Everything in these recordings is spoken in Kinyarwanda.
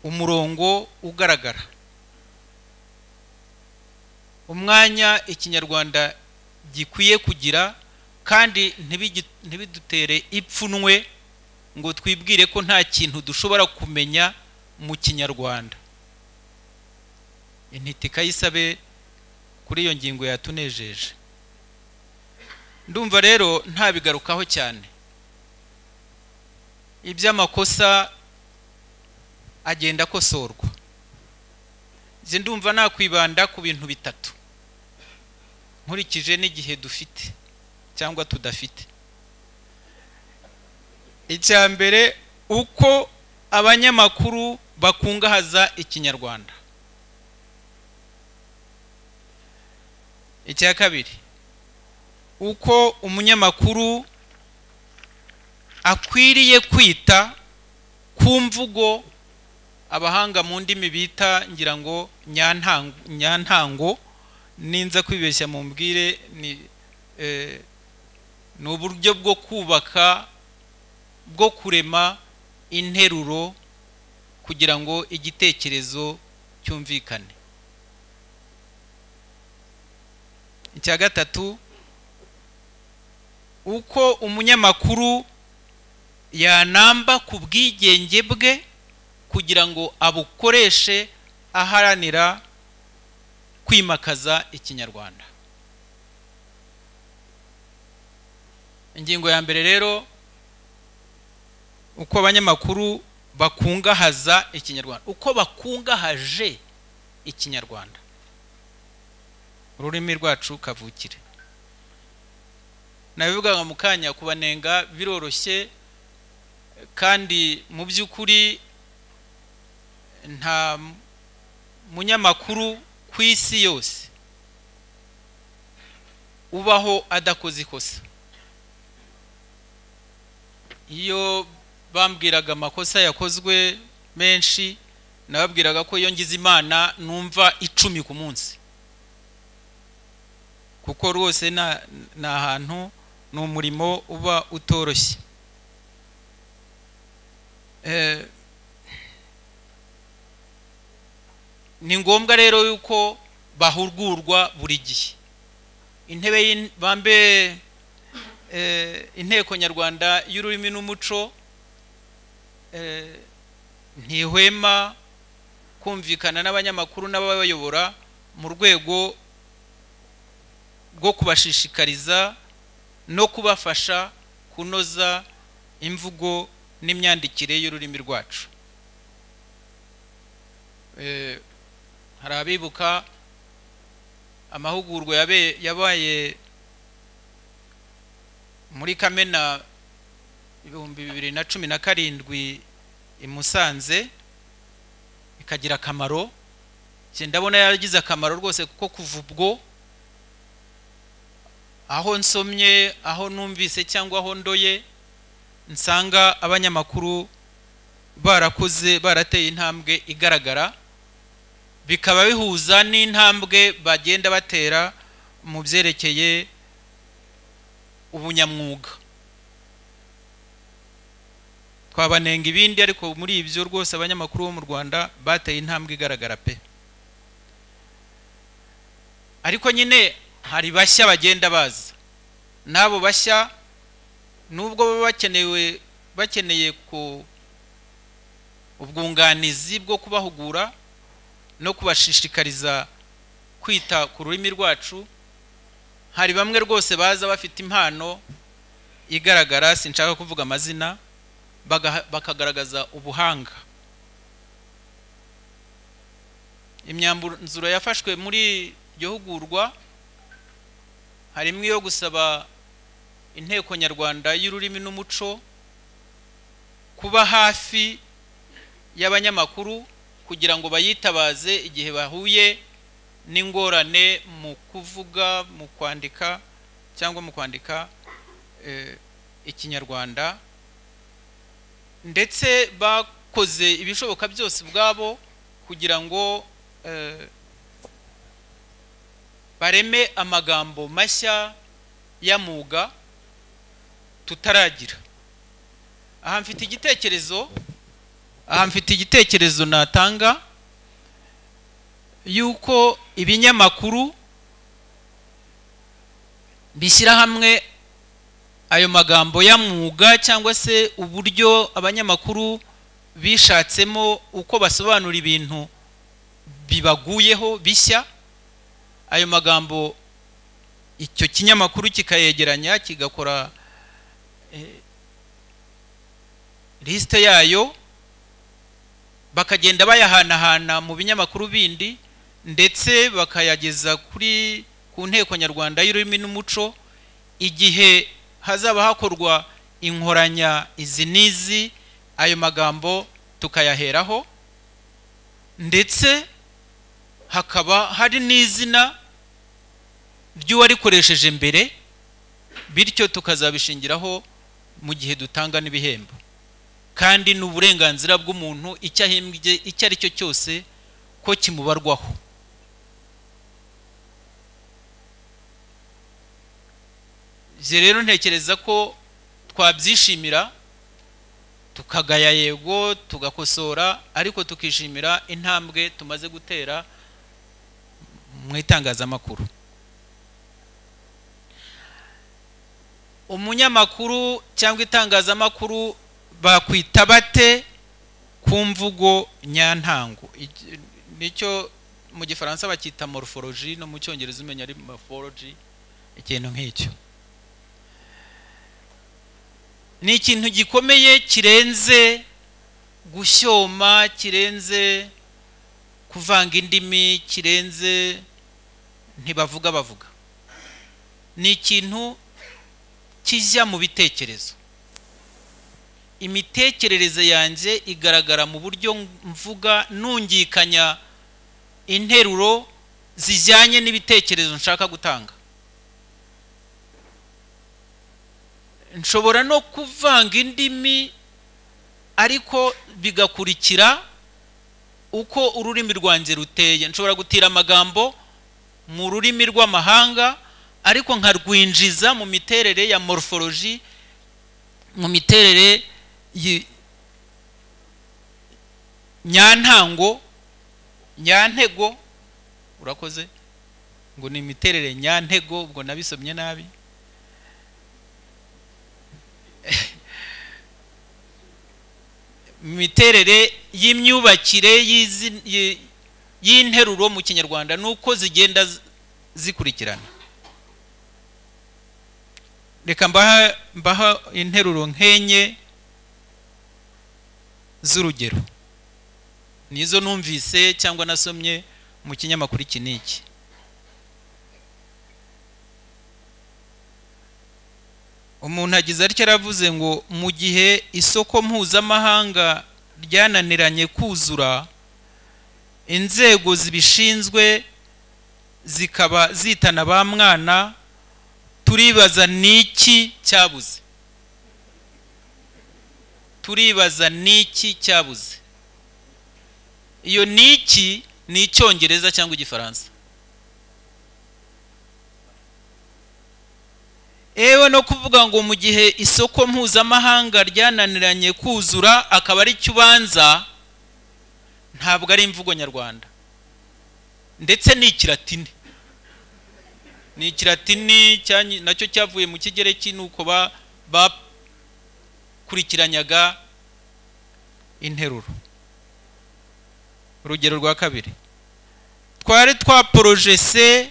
Umurongo ugaragara, umwanya Ikinyarwanda gikwiye kugira, kandi ntibidutere ipfunwe ngo twibwire ko nta kintu dushobora kumenya mu Kinyarwanda. Intiti Kayisabe kuri iyo ngingo yatunejeje. Ndumva rero ntabigarukaho cyane. Iby'amakosa agenda akosorwa. Nze ndumva nakwibanda ku bintu bitatu nkurikije n'igihe dufite cyangwa tudafite. Icya mbere, uko abanyamakuru bakungahaza Ikinyarwanda. Icya kabiri, uko umunyamakuru akwiriye kwita ku mvugo abahanga mu ndimi bita, ngira ngo, nyantango, ninza kwibeshya mumbwire, ni uburyo bwo kubaka, bwo kurema interuro kugira ngo igitekerezo cyumvikane. Icya gatatu, uko umunyamakuru yanamba ku bwigenge bwe kugira ngo abukoreshe aharanira kwimakaza Ikinyarwanda. Ingingo ya mbere rero, uko abanyamakuru bakungahaza Ikinyarwanda, uko bakungahaje Ikinyarwanda, ururimi rwacu kavukire. Nabivugaga mu kanya, kubanenga biroroshye, kandi mu by'ukuri nta munyamakuru ku isi yose ubaho adakoze ikosa. Iyo bambwiraga amakosa yakozwe menshi, nababwiraga ko iyo ngize Imana numva 10 ku munsi, kuko rwose ni ahantu, ni umurimo uba utoroshye. Ni ngombwa rero yuko bahugurwa buri gihe. Intebe bambe, Inteko Nyarwanda y'Ururimi n'Umuco ntihwema kumvikana n'abanyamakuru n'ababayobora mu rwego rwo kubashishikariza no kubafasha kunoza imvugo n'imyandikire y'ururimi rwacu. Hari abibuka amahugurwa yabaye muri Kamena 2017 i Musanze, ikagira akamaro. Ndabona yaragize akamaro rwose, kuko kuva ubwo aho nsomye, aho numvise cyangwa aho ndoye, nsanga abanyamakuru barakoze, barateye intambwe igaragara, bikaba bihuza n'intambwe bagenda batera mu byerekeye ubunyamwuga. Twabanenga ibindi, ariko muri ibyo rwose abanyamakuru bo mu Rwanda bateye intambwe igaragara pe. Ariko nyine hari bashya bagenda baza, n'abo bashya nubwo baba bakeneye ku ubwunganizi bwo kubahugura no kubashishikariza kwita ku rurimi rwacu, hari bamwe rwose baza bafite impano igaragara, sinshaka kuvuga amazina, bakagaragaza ubuhanga. Imyanzuro yafashwe muri iryo hugurwa harimo iyo gusaba Inteko Nyarwanda y'Ururimi n'Umuco kuba hafi y'abanyamakuru kugira ngo bayitabaze igihe bahuye n'ingorane mu kuvuga, mu kwandika cyangwa mu kwandika Ikinyarwanda, ndetse bakoze ibishoboka byose ubwabo kugira ngo bareme amagambo mashya y'amuga tutaragira. Aha mfite igitekerezo Aha mfite igitekerezo natanga yuko ibinyamakuru bishyira hamwe ayo magambo y'amwuga cyangwa se uburyo abanyamakuru bishatsemo uko basobanura ibintu bibaguyeho bishya, ayo magambo icyo kinyamakuru kikayegeranya kigakora liste yayo, bakagenda bayahanahana mu binyamakuru bindi, ndetse bakayageza kuri ku Nteko Nyarwanda y'Ururimi n'Umuco. Igihe hazaba hakorwa inkoranya izi n'izi, ayo magambo tukayaheraho, ndetse hakaba hari n'izina ry'uwarikoresheje mbere, bityo tukazabishingiraho mu gihe dutanga n'ibihembo. Kandi ni uburenganzira bw'umuntu icyo ahimbye icyo ari cyo cyose ko kimubarwaho. Ibyo rero ntekereza ko twabyishimira, tukagaya yego, tugakosora, ariko tukishimira intambwe tumaze gutera mu itangazamakuru. Umunyamakuru cyangwa itangazamakuru bakwita bate ku mvugo nyantango? Nicyo mu gifaransa bakita morphology, no mu cyongereza umenya ari morphology, ikintu nk'icyo. Ni ikintu gikomeye kirenze gushyoma, kirenze kuvanga indimi, kirenze ntibavuga bavuga. Ni ikintu kijya mu bitekerezo. Imitekerereze yanjye igaragara mu buryo mvuga, nungikanya interuro zijyanye n'ibitekerezo nshaka gutanga. Nshobora no kuvanga indimi ariko bigakurikira uko ururimi rwanjye ruteye. Nshobora gutira amagambo mu rurimi rw'amahanga ariko nkarwinjiza mu miterere ya morphology, mu miterere nyantango, nyantego. Urakoze ngo ni imiterere nyantego, ubwo nabisomye nabi. Imiterere y'imyubakire y'interuro mu Kinyarwanda nuko zigenda zikurikirana. Reka mbaha interuro nkenye z'urugero, nizo numvise cyangwa nasomye mu kinyamakuru iki n'iki. Umuntu agize atyo aravuze ngo mu gihe isoko mpuzamahanga ryananiranye kuzura, inzego zibishinzwe zikaba zitana ba mwana, turibaza niki cyabuze. Turibaza niki cyabuze. Iyo niki ni icyongereza cyangwa igifaransa. Ewe no kuvuga ngo mu gihe isoko mpuzamahanga ryananiranye kuzura akaba ari cyubanza, ntabwo ari imvugo nyarwanda, ndetse ni ikilatini. Ni ikilatini nacyo cyavuye mu kigereki, nuko bakurikiranyaga interuro. Urugero rwa kabiri, twari twaporojese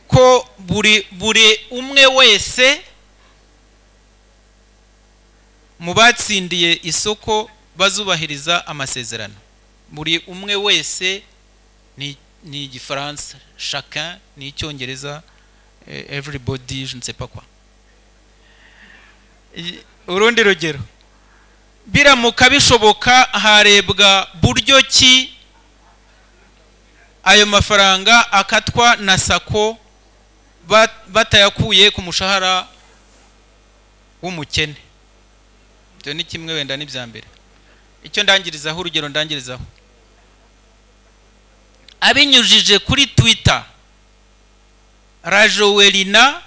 ko buri umwe wese mu batsindiye isoko bazubahiriza amasezerano. Buri umwe wese ni igifaransa, chacun ni icyongereza, everybody, je ne sais pas quoi. Urundi rugero, biramuka bishoboka harebwa buryo ki ayo mafaranga akatwa na sako batayakuye ku mushahara w'umukene. Ibyo ni kimwe wenda n'ibya mbere. Icyo ndangirizaho, urugero ndangirizaho, abinyujije kuri Twitter, Rajoelina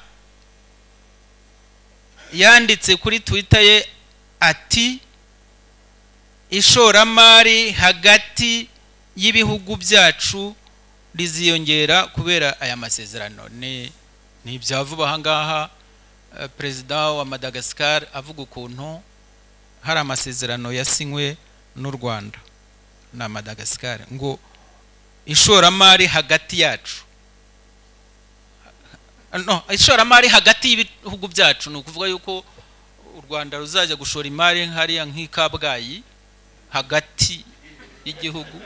yanditse kuri Twitter ye ati Ishoramari hagati y'ibihugu byacu riziyongera kubera aya masezerano. Ni ibya vuba aha ngaha, perezida wa Madagascar avuga ukuntu hari amasezerano yasinywe n'u Rwanda na Madagascar, ngo ishoramari hagati yacu, no, ishoramari hagati y'ibihugu byacu, ni ukuvuga yuko u Rwanda ruzajya gushora imari hariya nk'i Kabgayi hagati y'igihugu,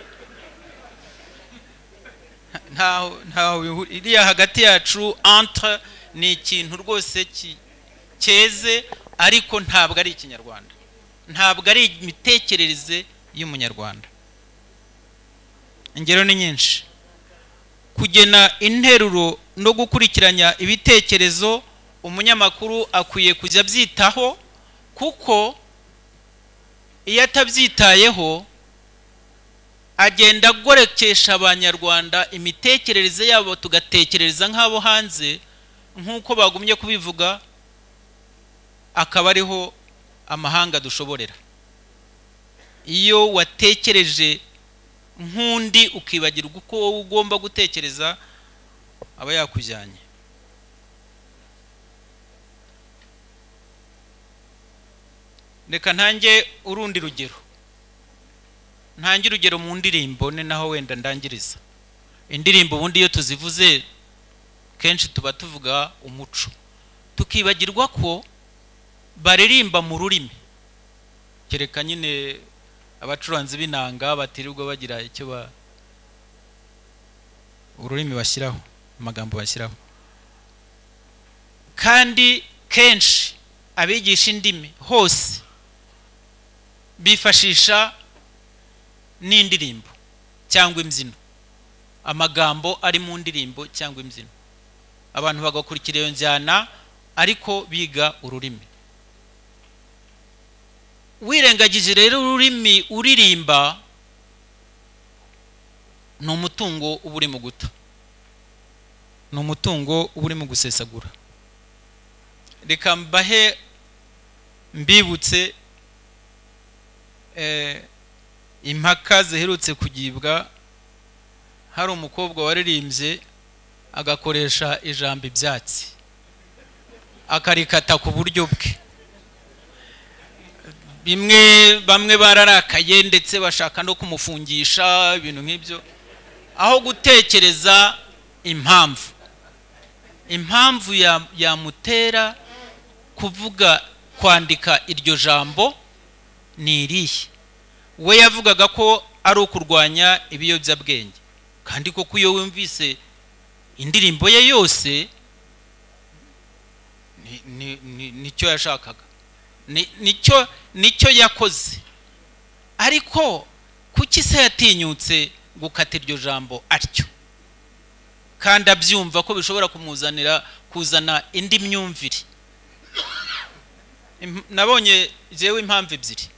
ntaho iriya hagati yacu entre ni ikintu rwose cyeze, ariko ntabwo ari ikinyarwanda, ntabwo ari imitekerereze y'umunyarwanda. Ingero ni nyinshi. Kugena interuro no gukurikiranya ibitekerezo umunyamakuru akwiye kujya abyitaho, kuko iyo atabyitayeho agenda agorekesha abanyarwanda imitekerereze yabo, tugatekereza nk'abo hanze nk'uko bagumye kubivuga, akaba ariho amahanga dushoborera. Iyo watekereje nk'undi ukibagirwa uko wowe ugomba gutekereza, aba yakujyanye. Reka ntange urundi rugero, ntange urugero mu ndirimbo, ni naho wenda ndangiriza. Indirimbo ubundi iyo tuzivuze kenshi tuba tuvuga umuco, tukibagirwa ko baririmba mu rurimi, kereka nyine abacuranzi b'inanga batirirwa bagira icyo ururimi bashyiraho, amagambo bashyiraho. Kandi kenshi abigisha indimi hose bifashisha n'indirimbo cyangwa imbyino, amagambo ari mu ndirimbo cyangwa imbyino, abantu bagakurikira iyo njyana ariko biga ururimi. Wirengagije rero ururimi uririmba, ni umutungo uba uri mu guta, ni umutungo uba uri mu gusesagura. Reka mbahe mbibutse impaka ziherutse kugibwa. Hari umukobwa waririmbye agakoresha ijambo ibyatsi, akarikata ku buryo bwe. Bimwe bamwe bararakaye ndetse bashaka no kumufungisha, ibintu nk'ibyo, aho gutekereza impamvu yamutera kuvuga kwandika iryo jambo ni irihe. We yavugaga ko ari ukurwanya ibiyobyabwenge, kandi koko iyo wumvise indirimbo ye yose nicyo yashakaga, nicyo yakoze. Ariko kuki se yatinyutse gukata iryo jambo atyo, kandi abyumva ko bishobora kumuzanira kuzana indi myumvire? Nabonye jewe impamvu ebyiri.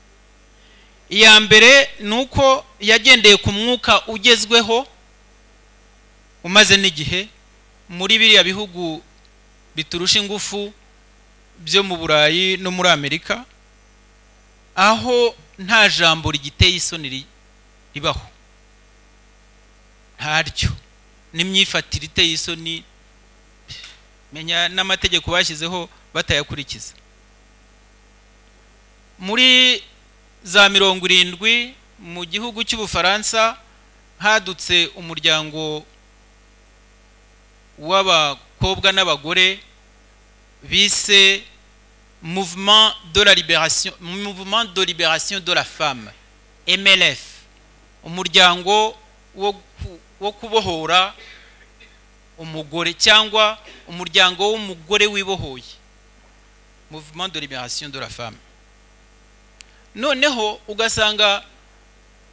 Iya mbere ni uko yagendeye ku mwuka ugezweho umaze n'igihe muri biriya bihugu biturusha ingufu byo mu Burayi no muri Amerika, aho nta jambo rigiteye isoni ribaho, ntaryo, n'imyifatire iteye isoni, menya n'amategeko bashyizeho batayakurikiza. Muri za 70 mu gihugu cy'Ubufaransa hadutse umuryango w'abakobwa n'abagore bise Mouvement de la Libération, Mouvement de Libération de la Femme, MLF, umuryango wo kubohora umugore cyangwa umuryango w'umugore wibohoye, Mouvement de Libération de la Femme. Noneho ugasanga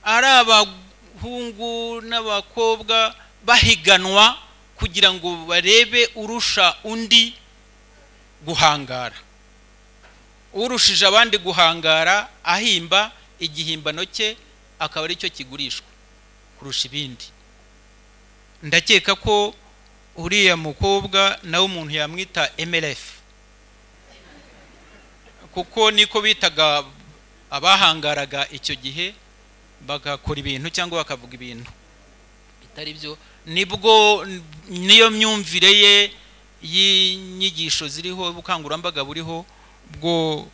ari abahungu n'abakobwa bahiganwa kugira ngo barebe urusha undi guhangara, urushije abandi guhangara ahimba igihimbano cye akaba aricyo kigurishwa kurusha ibindi. Ndakeka ko uriya mukobwa nawe umuntu yamwita MLF, kuko niko bitaga Abahangaraga icyo gihe bagakora ibintu cyangwa bakavuga ibintu bitari byo, nibwo niyo myumvire ye y'inyigisho ziriho, ubukangurambaga buriho bwo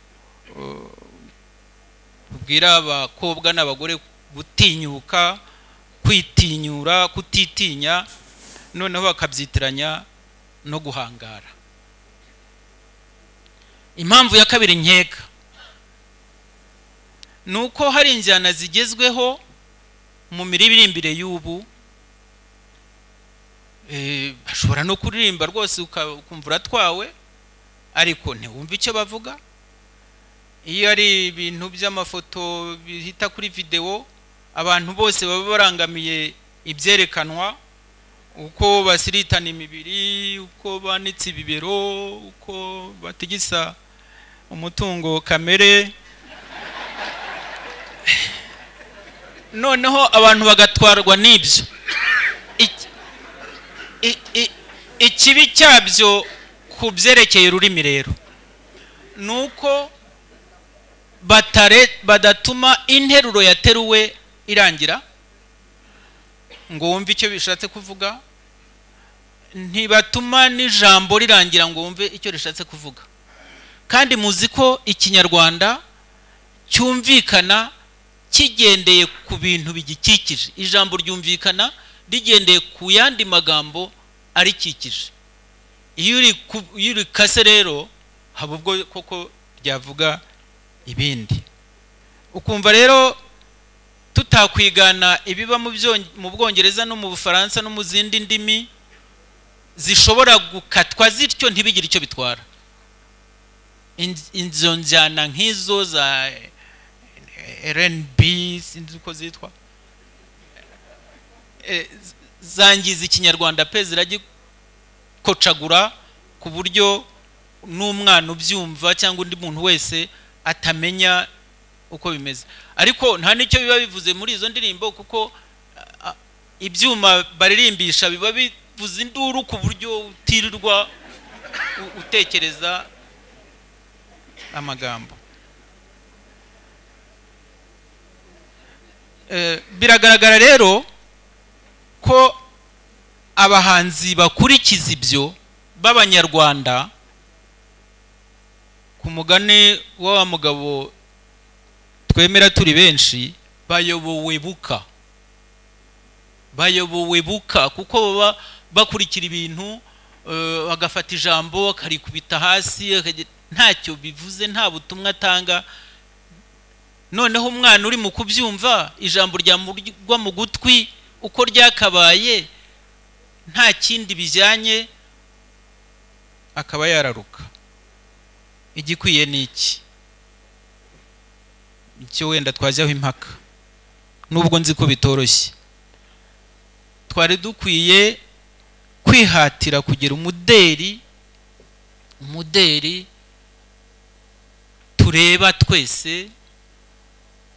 bubwira abakobwa n'abagore gutinyuka, kwitinyura, kutitinya, noneho bakabyitiranya no guhangara. Impamvu ya kabiri nkeka nuko hari injyana zigezweho mu miririmbire y'ubu, bashobora no kuririmba rwose ukumva uratwawe, ariko ntiwumve icyo bavuga. Iyo ari ibintu by'amafoto bihita kuri video, abantu bose baba barangamiye ibyerekanwa, uko basiritana imibiri, uko banitse ibibero, uko batigisa umutungo kamere, noneho abantu bagatwarwa n'ibyo. Ikibi cyabyo ku byerekeye ururimi rero nuko badatuma interuro yateruwe irangira ngo wumve icyo bishatse kuvuga, ntibatuma n'ijambo rirangira ngo wumve icyo rishatse kuvuga. Kandi muzi ko Ikinyarwanda cyumvikana kigendeye ku bintu bigikikije, ijambo ryumvikana rigendeye ku yandi magambo arikikije. Iyo urikase rero haba ubwo koko ryavuga ibindi. Ukumva rero tutakwigana ibiba mu Bwongereza no mu Bufaransa no mu zindi ndimi zishobora gukatwa zityo ntibigire icyo bitwara. Inzo njyana nk'izo za R&B sinzi uko zitwa, zangiza Ikinyarwanda pe, ziragikocagura ku buryo n'umwana ubyumva cyangwa undi muntu wese atamenya uko bimeze. Ariko nta nicyo biba bivuze muri izo ndirimbo, kuko ibyuma baririmbisha biba bivuze induru ku buryo utirirwa utekereza amagambo. Biragaragara rero ko abahanzi bakurikiza ibyo b'Abanyarwanda, ku mugani wa mugabo twemera turi benshi, bayobowe buka, kuko baba bakurikira ibintu, bagafata ijambo akarikubita hasi ntacyo bivuze, nta butumwa atanga. Noneho umwana uri mu kubyumva ijambo ryamurwa mu gutwi uko ryakabaye nta kindi bijyanye, akaba yararuka. Igikwiye ni iki? Icyo wenda twajyaho impaka, nubwo nzi ko bitoroshye. Twari dukwiye kwihatira kugira umuderi tureba twese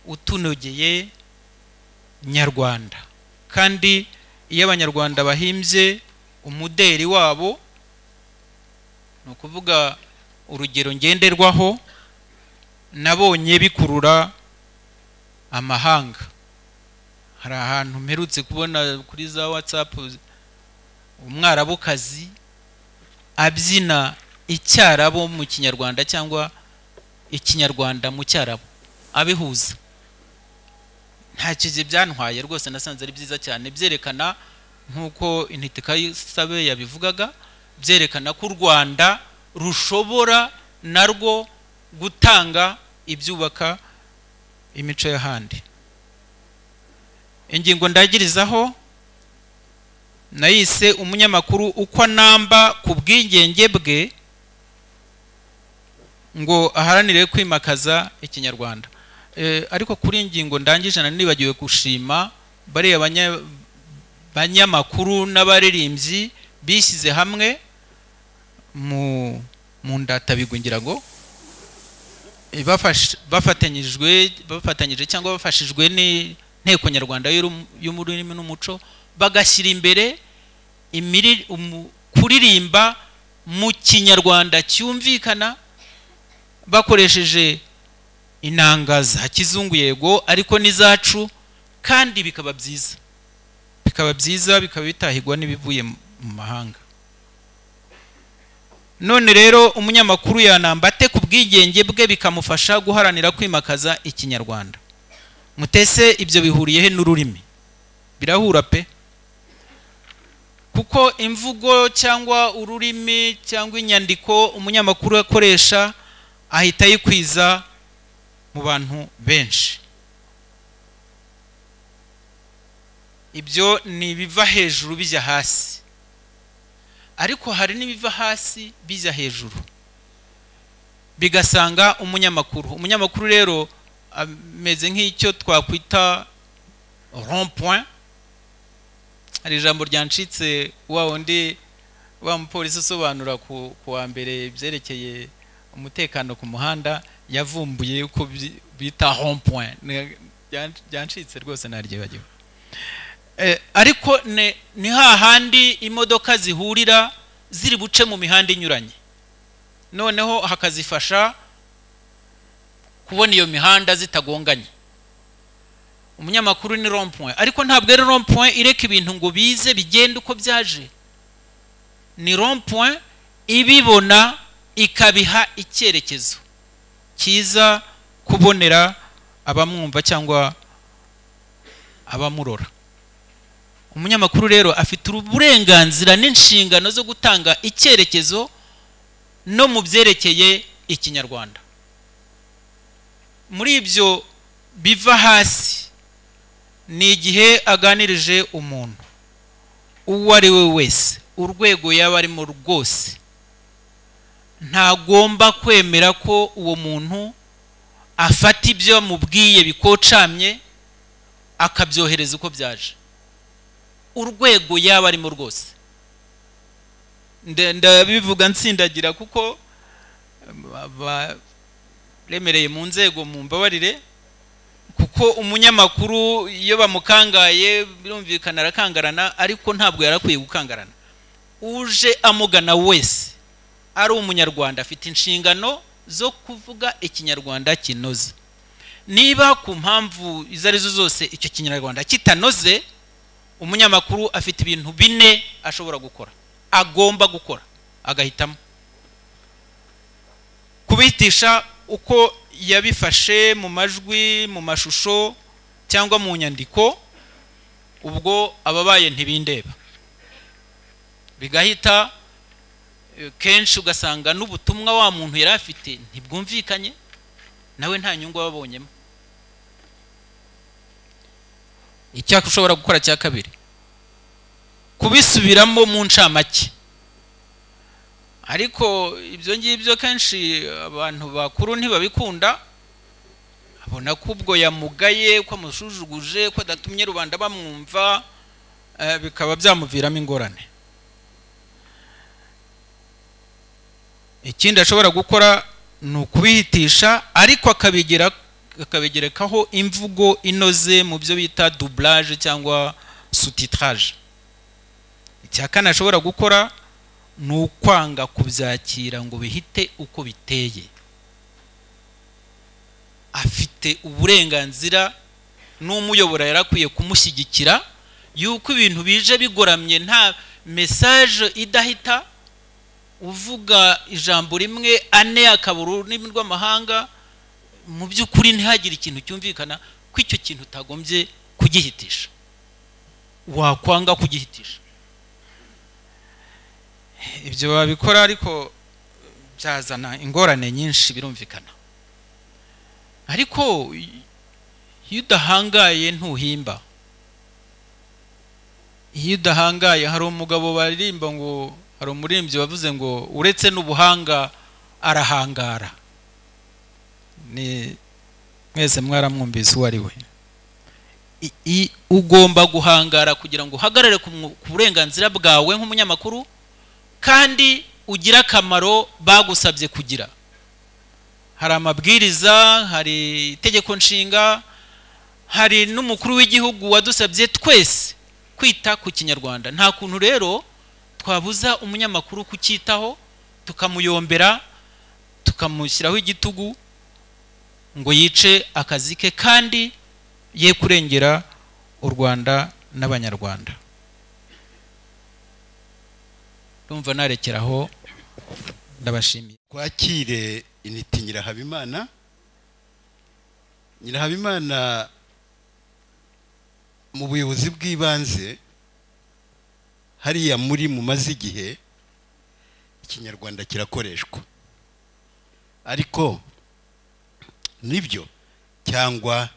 utunogeye nyarwanda. Kandi iyo Abanyarwanda bahimbye umuderi wabo, ni ukuvuga urugero ngenderwaho, nabonye bikurura amahanga. Hari ahantu mperutse kubona kuri za WhatsApp umwarabukazi abyina icyarabo mu Kinyarwanda cyangwa Ikinyarwanda mu cyarabo, abihuza. Nta kize byantwaye rwose, nasanze ari byiza cyane, byerekana nkuko Intiti Kayisabe yabivugaga, byerekana ko u Rwanda rushobora narwo gutanga ibyubaka imico y'ahandi. Ingingo ndagirizaho nayise umunyamakuru uko anamba ku bwigenge bwe ngo aharanire kwimakaza Ikinyarwanda. Ariko kuri ingingo ndangije nibagiwe gushima bariya banyamakuru n'abaririmbyi bishyize hamwe mu ndatabigwi, ngira ngo bafatanyije cyangwa bafashijwe n'Inteko Nyarwanda y'Ururimi n'Umuco, bagashyira imbere kuririmba mu Kinyarwanda cyumvikana, bakoresheje Inanga za kizungu yego, ariko n'izacu, kandi bikaba byiza, bikaba byiza, bikaba bitahigwa n'ibivuye mu mahanga. None rero umunyamakuru yanamba ate ku bwigenge bwe bikamufasha guharanira kwimakaza Ikinyarwanda? Mutese ibyo bihuriye he n'ururimi? Birahura pe, kuko imvugo cyangwa ururimi cyangwa inyandiko umunyamakuru akoresha ahita ayikwiza mu bantu benshi. Ibyo ni ibiva hejuru bijya hasi, ariko hari n'ibiva hasi bijya hejuru bigasanga umunyamakuru. Umunyamakuru rero ameze nk'icyo twakwita rond point. Hari ijambo ryancitse, wa wundi wa mupolisi usobanura ku wa mbere ibyerekeye umutekano ku muhanda yavumbuye uko bita rond point, ryancitse rwose naryibagiwe. Ariko ni hahandi imodoka zihurira ziri buce mu mihanda inyuranye, noneho hakazifasha kubona iyo mihanda zitagonganye. Umunyamakuru ni rond point, ariko ntabwo ari rond point ireka ibintu ngo bize bigende uko byaje. Ni rond point ibibona ikabiha icyerekezo cyiza kubonera abamwumva cyangwa abamurora. Umunyamakuru rero afite uburenganzira n'inshingano zo gutanga icyerekezo no mu byerekeye Ikinyarwanda. Muri ibyo biva hasi ni igihe aganirije umuntu uwo ari we wese, urwego yaba arimo rwose, ntagomba kwemera ko uwo muntu afata ibyo amubwiye bikocamye akabyohereza uko byaje. Urwego yaba arimo rwose, ndabivuga nsindagira kuko baremereye mu nzego, mumbabarire, kuko umunyamakuru iyo bamukangaye birumvikana arakangarana, ariko ntabwo yarakwiye gukangarana. Uje amugana wese ari umunyarwanda afite inshingano zo kuvuga Ikinyarwanda kinoze. Niba ku mpamvu izo arizo zose icyo Kinyarwanda kitanoze, umunyamakuru afite ibintu bine ashobora gukora, agomba gukora, agahitamo kubitisha uko yabifashe mu majwi, mu mashusho cyangwa mu nyandiko, ubwo ababaye ntibindeba, bigahita. Kenshi ugasanga n'ubutumwa wa muntu yari afite ntibwumvikanye, nawe nta nyungu ababonyemo. Icyaka ushobora gukora cya kabiri, kubisubiramo mu ncamake. Ariko ibyo ngibyo kenshi abantu bakuru ntibabikunda, abona ko ubwo yamugaye, ko amusujuguje, ko adatumye rubanda bamwumva, bikaba byamuviramo ingorane. Ikindi ashobora gukora ni ukubihitisha, ariko akabigerekaho imvugo inoze mu byo bita doublage cyangwa sous-titrage. Icya kane ashobora gukora ni ukwanga kubyakira ngo bihite uko biteye. Afite uburenganzira n'umuyobora yarakwiye kumushyigikira yuko ibintu bije bigoramye, nta message idahita, uvuga ijambo rimwe ane akaba ururimi rw'amahanga, mu by'ukuri ntihagire ikintu cyumvikana, ko icyo kintu utagombye kugihitisha, wakwanga kugihitisha. Ibyo babikora ariko byazana ingorane nyinshi birumvikana. Ariko iyo udahangaye ntuhimba. Iyo udahangaye, hari umugabo baririmba ngo, hari umuririmbyi wavuze ngo uretse n'ubuhanga arahangara. Ni mwese mwaramwumvise uwo ari we. Ugomba guhangara kugira ngo uhagarare ku burenganzira bwawe nk'umunyamakuru, kandi ugira akamaro bagusabye kugira. Hari amabwiriza, hari itegeko nshinga, hari n'umukuru w'igihugu wadusabye twese kwita ku Kinyarwanda. Nta kuntu rero twabuza umunyamakuru kucyitaho, tukamuyombera, tukamushyiraho igitugu ngo yice akazi ke kandi ye kurengera u Rwanda n'Abanyarwanda. Ndumva narekeraho, ndabashimiye. Twakire intiti Nyirahabimana. Nyirahabimana mu buyobozi bw'ibanze hariya muri mumaze igihe Ikinyarwanda kirakoreshwa, ariko nibyo cyangwa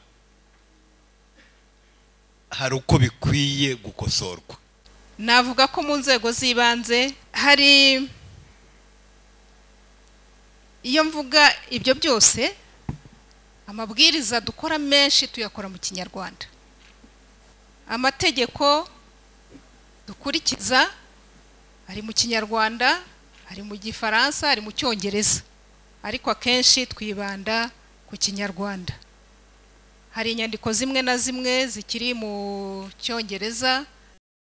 hari uko bikwiye gukosorwa? Navuga ko mu nzego z'ibanze hari, iyo mvuga ibyo byose, amabwiriza dukora menshi tuyakora mu Kinyarwanda, amategeko dukurikiza ari mu Kinyarwanda, ari mu Gifaransa, ari mu Cyongereza, ariko akenshi twibanda ku Kinyarwanda. Hari inyandiko zimwe na zimwe zikiri mu Cyongereza,